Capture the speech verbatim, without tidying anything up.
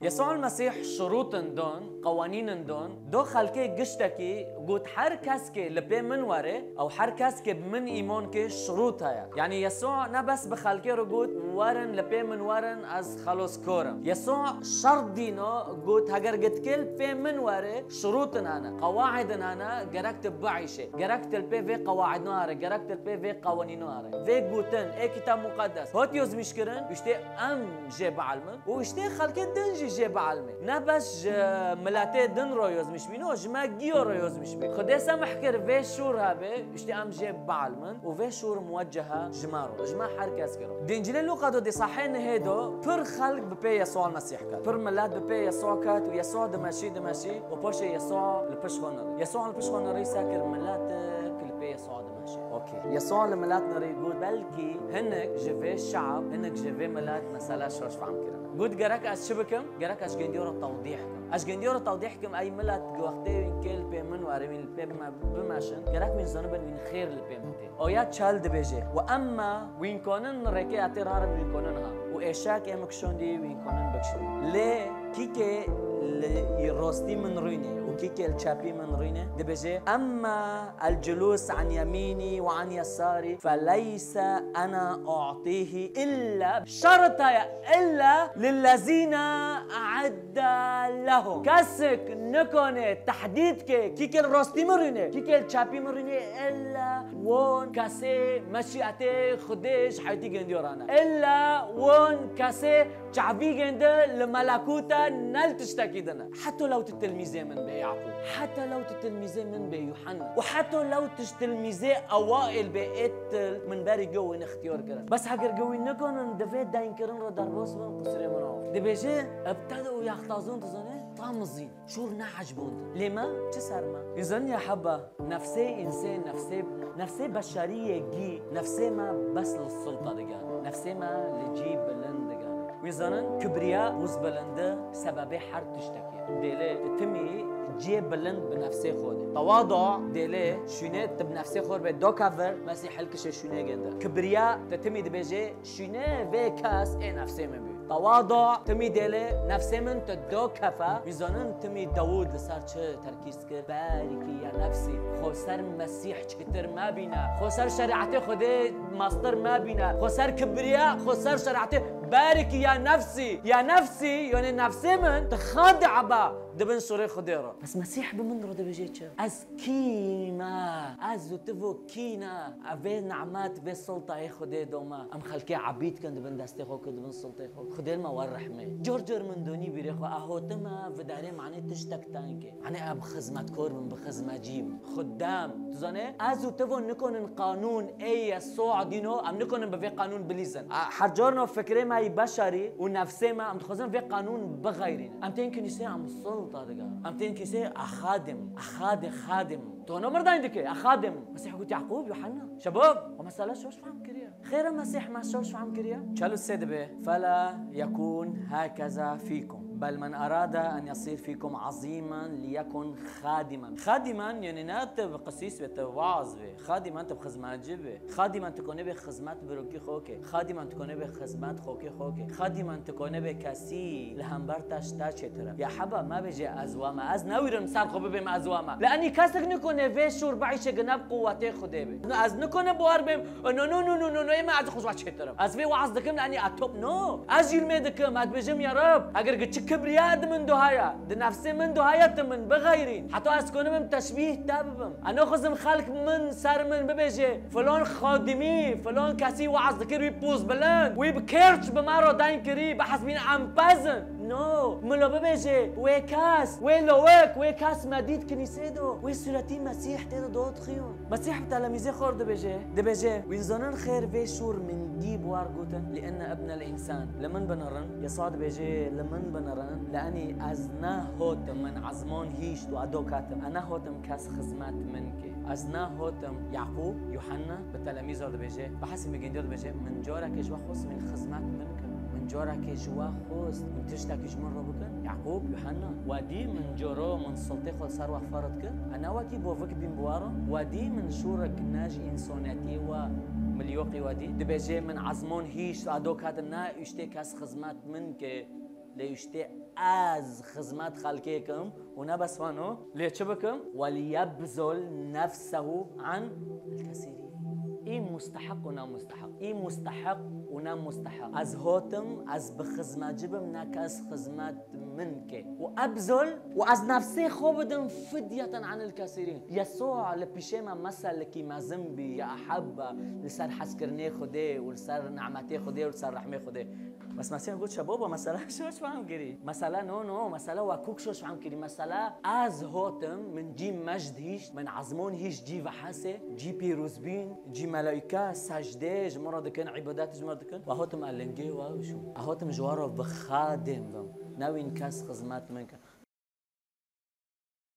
Yesûa el-Mesîh şurûtin don, qewanînin don, do xelkê giştekî got, her kes ke li pê min were, ew her kes ke bi min îmon ke şurût heye. Yanî Yesûa ne bes bi xelkê re got, werin li pê min werin, ez xeloskor im. Yesûa şert dîno got, heger gitkê li pê min were, şurûtin hene, qewaidin hene, gerek tu biîşe, gerek tu li pê vê qewaidno are, gerek tu li pê vê qewanîno are. Vê gotin ê Kitab Muqeddes hot yozmîş kirin, û îştê em jê bielmin û îştê xelkê din jî jê bielmê. Ne bes ji miletê din re yozmîş bîno, ji me giyo re yozmîş bî. Xwedê semih kir vê şûr hebe, îştê em jê bielmin û vê şûr muweccehe ji me re, ji me her kes kiro. Di Încîlê Lûqa do di sahê nihê do pir xelk bi pê Yesûa Mesîh ket. Pir milet bi pê Yesûa ket û Yesûa dimeşî, dimeşî û paşê Yesûa li pişt xwe nirî. Yesûa li pişt xwe nirî se kir, miletek li pê Yesûa dimeşî. Okey. Yesûa li milet nirî got, belkî hinek ji vê şeab, hinek ji vê milet mesela şaş fehm kirine. Got, gerek ez çi bikim? Gerek ez gendiyo re tewdîh kim. Ez gendiyo re tewdîh kim, ey milet, wextê wîn kê li pê min were, wîn li pê me bimeşin, gerek wîn zanibin wîn xêr li pê min tê. Aya çel dibêje, we emma wîn konin rêkê etê rarin, wîn konin ha. Û êşek ê min kişandî, wîn konin bikişin. Lê kîkê li rostî min rûnê û kîkê li çepî min rûnê, dibêje, emma el-culûs an yemînî we an yesarî, feleyse ena u'tîhî illa, şerta ye, illa lillezîne e'edde lehum. Kesek nikane tehdîd ke, kîkê li rostî min rûnê, kîkê li çepî min rûnê, illa won kesê meşîetê Xwedê ji heyetî gendiyo rane. Illa won kesê çavîgên di li melekûta ne li tiştekî din e. Heta lew tu tilmîzê min bê Yaqûb. Heta lew tu tilmîzê min bê Yuhanna. Û heta lew tu ji tilmîzê ewaîl bê ê til min berî go wîn ixtiyar kirin. Bes heger go wîn nikanin di vê deynkirin re derbas bin, qusirê min aw. Dibêje, ebtedû yaxtazûn, tu zanî, tamizîn. Şûr ne ecbûn. Lê me çi ser me? Îzin ya heba. Nefsê însê, nefsê, nefsê beşeriyê gî, nefsê me bes li sulta digane. Nefsê me li cî bilind digane. Wî zanin, kibriya û zbilindi sebebê her tiştekî. Dêlê, tu timî ciyê bilind bi nefsê xwe de. Tewadu, dêlê, şûnê tu bi nefsê xwe re bê dokevir, mesîh hilkişê şûnê gende. Kibriya, tu timî dibêjê, şûnê vê kes ê nefsê min bî. Tewadu, timî dêlê, nefsê min tu dokefe, wî zanin timî Dawûd li ser çi terkîz kir? Berikî ya nefsî, xwe ser Mesîh çitir mebîne, xwe ser şerîetê Xwedê mastir mebîne, xwe ser kibriya, xwe ser şerîetê, berikî ya nefsî, ya nefsî, yanî nefsê min, tu xadi'a ba di bin şûrê Xwedê re. Bes Mesîh bi min re dibêje çi? Ez kî me? Ez û tu vo kî ne? Ev vê nimet, vê sultayê Xwedê do me. Em xelkê ebîd kin di bin destê xwe, ku di bin sultê xwe. Xwedê li me wer rehmê. Cor cor min donî bîrê xwe. A hotime, vidarê manê tiştek tengê. Hani em xizmetkor bin, bi xizmecî bin. Xudem. Tu zanê, ez û tu vo nikonin qanûn ê Yesûa dîno, em nikonin bi vê qanûn bilîzin. A, her carno fikrê me yî beşerî û nefsê me, em dixwazin vê qanûn bixeyrînin. Em tên kinîsê, em sulta diga. Em tên kinîsê, a xadim, a xadi xadim. Tu ona mirdayn dike, a xadim. Mesîh got, Yaqûb, Yuhanna. Şebab, o mesela şoş fehm kiriye. Xêr e Mesîh me şoş fehm kiriye. Çel û sê dibe, fela yekûn hakeza fîkum. Bel men arada en yasîr fîkum azîmen liyekûn xadimen. Xadimen, yani ne tu bi qisîs be, tu vaaz be. Xadimen tu bi xizmetçi be. Xadimen tu konê be xizmet birokî xo ke. Xadimen tu konê be xizmet xokê xo ke. Xadimen tu konê be kesî li hember te ji te çêtir e. Ya heba me bêje ez wa me. Ez newîrim ser xwe bibêm ez wa me. Li enî kesek nikone vê şûr biîşe gine bi quwetê Xwedê be. No, ez nikone bawar bêm. No, no, no, no, no, no, ê me ez xwe ji wa çêtir im. Ez vê waaz dikim, li enî a top, no. Ez jî li me dikim, ez dibêjim, ya Reb, eger gi çi kibriya di min do heye, di nefsê min do heye, tu min bixeyrîn. Heta ez konim im teşbîh te bibim. Ez naxwazim xelk min ser min bibêje, filan xadimî, filan kesî waaz dikir, wî poz bilind, wî bi kêrç bi me re deyn kirî, behs bîne em pez in. No, min lo bibêje, wê kes, wê lawik, wê kes me dît kinîsê do, wê sûretî Mesîh tê de dot xiyon. Mesîh bi telemîzê xwe re dibêje, dibêje, wîn zanin xêr vê şûr min dî bi war gotin, li enne ibnel însan. Li min binirin, Yesa dibêje, li min binirin, li enî ez nehotim min ezman hîşt û ez doketim. Ez nehotim kes xizmet min ke. Ez nehotim Yaqûb, Yuhanna, bi telemîza dibêje, bi hesî min gendiya dibêje, min carekê ji we xwest min xizmet min kir. Min carekê ji we xwest, min tiştekî ji min re bikin. Yaqûb, Yuhanna, we dî min coro, min sultê xwe li ser we ferz kir. Ez ne wekî bovik bîm bi we re. We dî min şûrek ne ji însanetiyê we milyoqî we dî. Dibêje min ezman hîşt, ez doketim, ne û îştê kes xizmet min ke, lê û îştê Ez xizmet xelkê kim û ne bes wano, lê çi bikim? Weliyebzul nefsehu an el-kesîrîn. Î musteheq û namusteheq. Î musteheq û namusteheq. Ez hotim, ez bi xizmetçi bim, ne kes xizmet min ke. Û ebzul, û ez nefsê xwe bidim fidyeten anil kesîrîn. Yesû li pîşê me meselekî mezin bî, ya ehebbe, li ser hezkirinê Xwedê û li ser nimetê Xwedê û li ser rehmê Xwedê. Bes Mesîh got, "Şeboba, mesela şoş fam kirî." Mesela no, no, mesela we kuk şoş fam kirî. Mesela ez hotim, min cî mejd hîşt, min ezmon hîşt cî vehesê, cî pîrozbîn, cî melaîke, secdê, ji min re dikin, îbadet ji min re dikin. We hotim elingê we û şû. E hotim ji we re bi xadêm bim. Newîn kes xizmet min ke.